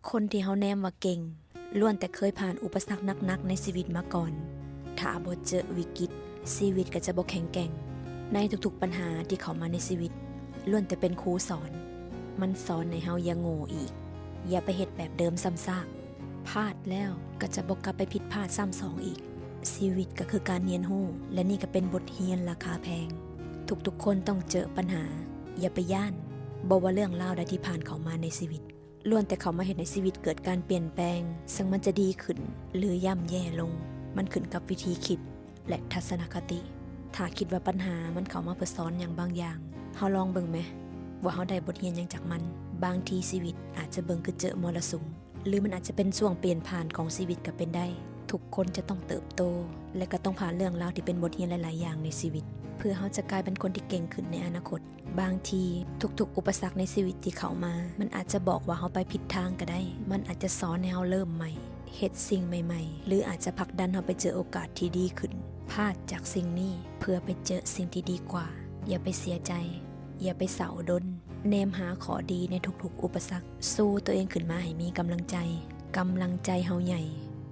ຄົນທີ່ເຮົາແນມວ່າເກັ່ງ ລ້ວນແຕ່ເຄີຍຜ່ານອຸປະສັກໜັກໆໃນຊີວິດມາກ່ອນ. ຖ້າບໍ່ເຈີວິກິດ, ຊີວິດກໍຈະບໍ່ແຂງແກ່ງ. ໃນທຸກໆປັນຫາທີ່ເຂົ້າມາໃນຊີວິດ ລ້ວນແຕ່ເປັນຄູສອນ. ມັນສອນໃຫ້ເຮົາຢ່າໂງ່ອີກ, ຢ່າໄປເຮັດແບບເດີມຊ້ຳຊາກ. ພາດແລ້ວກໍຈະບໍ່ກັບໄປຜິດພາດຊ້ຳສອງອີກ. ຊີວິດກໍຄືການຮຽນຮູ້ ແລະ ນີ້ກໍເປັນບົດຮຽນລາຄາແພງ. ທຸກໆຄົນຕ້ອງເຈີປັນຫາ, ຢ່າໄປຢ້ານ. ບໍ່ວ່າເລື່ອງລາວໃດທີ່ຜ່ານເຂົ້າມາໃນຊີວິດ, ລ້ວນແຕ່ເຂົ້າມາເຮັດໃຫ້ຊີວິດເກີດການປ່ຽນແປງ, ເຊິ່ງມັນຈະດີຂຶ້ນ ຫຼື ຍ່ຳແຍ່ລົງ, ມັນຂຶ້ນກັບວິທີຄິດ ແລະ ທັດສະນະຄະຕິ. ຖ້າຄິດວ່າບັນຫາມັນເຂົ້າມາເພື່ອສອນຫຍັງບາງຢ່າງ, ເຮົາລອງເບິ່ງແມ ວ່າເຮົາໄດ້ບົດຮຽນຫຍັງຈາກມັນ. ບາງທີຊີວິດອາດຈະເບິ່ງຄືເຈີມໍລະສຸມ, ຫຼື ມັນອາດຈະເປັນຊ່ວງປ່ຽນຜ່ານຂອງຊີວິດກໍເປັນໄດ້. ທຸກຄົນຈະຕ້ອງເຕີບໂຕ ແລະ ກໍຕ້ອງຜ່ານເລື່ອງລາວທີ່ເປັນບົດຮຽນຫຼາຍໆຢ່າງໃນຊີວິດ ເພື່ອເຮົາຈະກາຍເປັນຄົນທີ່ເກັ່ງຂຶ້ນໃນອະນາຄົດ. ບາງທີທຸກໆອຸປະສັກໃນຊີວິດທີ່ເຂົ້າມາ ມັນອາດຈະບອກວ່າເຮົາໄປຜິດທາງກໍໄດ້. ມັນອາດຈະສອນໃຫ້ເຮົາເລີ່ມໃໝ່, ເຮັດສິ່ງໃໝ່ໆ ຫຼື ອາດຈະຜັກດັນເຮົາໄປເຈີໂອກາດທີ່ດີຂຶ້ນ. ພາດຈາກສິ່ງນີ້ເພື່ອໄປເຈີສິ່ງທີ່ດີກວ່າ. ຢ່າໄປເສຍໃຈ, ຢ່າໄປເສົ້າດົນ. ແນມຫາຂໍ້ດີໃນທຸກໆອຸປະສັກ. ສູ້ຕົວເອງຂຶ້ນມາໃຫ້ມີກຳລັງໃຈ. ກຳລັງໃຈເຮົາໃຫຍ່,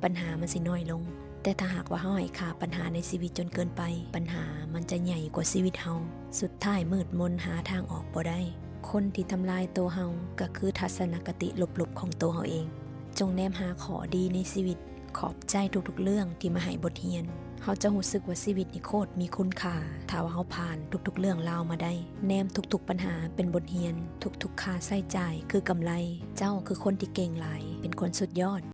ບັນຫາມັນຊິນ້ອຍລົງ. ແຕ່ຖ້າຫາກວ່າເຮົາໃຫ້ຄ່າບັນຫາໃນຊີວິດຈົນເກີນໄປ, ບັນຫາມັນຈະໃຫຍ່ກວ່າຊີວິດເຮົາ. ສຸດທ້າຍມືດມົນຫາທາງອອກບໍ່ໄດ້. ຄົນທີ່ທຳລາຍໂຕເຮົາກໍຄືທັດສະນະຄະຕິລົບໆຂອງໂຕເຮົາເອງ. ຈົ່ງແນມຫາຂໍ້ດີໃນຊີວິດ. ຂອບໃຈທຸກໆເລື່ອງທີ່ມາໃຫ້ບົດຮຽນ. ເຮົາຈະຮູ້ສຶກວ່າຊີວິດນີ້ໂຄດມີຄຸນຄ່າ ຖ້າວ່າເຮົາຜ່ານທຸກໆເລື່ອງລາວມາໄດ້. ແນມທຸກໆບັນຫາເປັນບົດຮຽນ, ທຸກໆຄ່າໃຊ້ຈ່າຍຄືກຳໄລ. ເຈົ້າຄືຄົນທີ່ເກັ່ງຫຼາຍ, ເປັນຄົນສຸດຍອດ.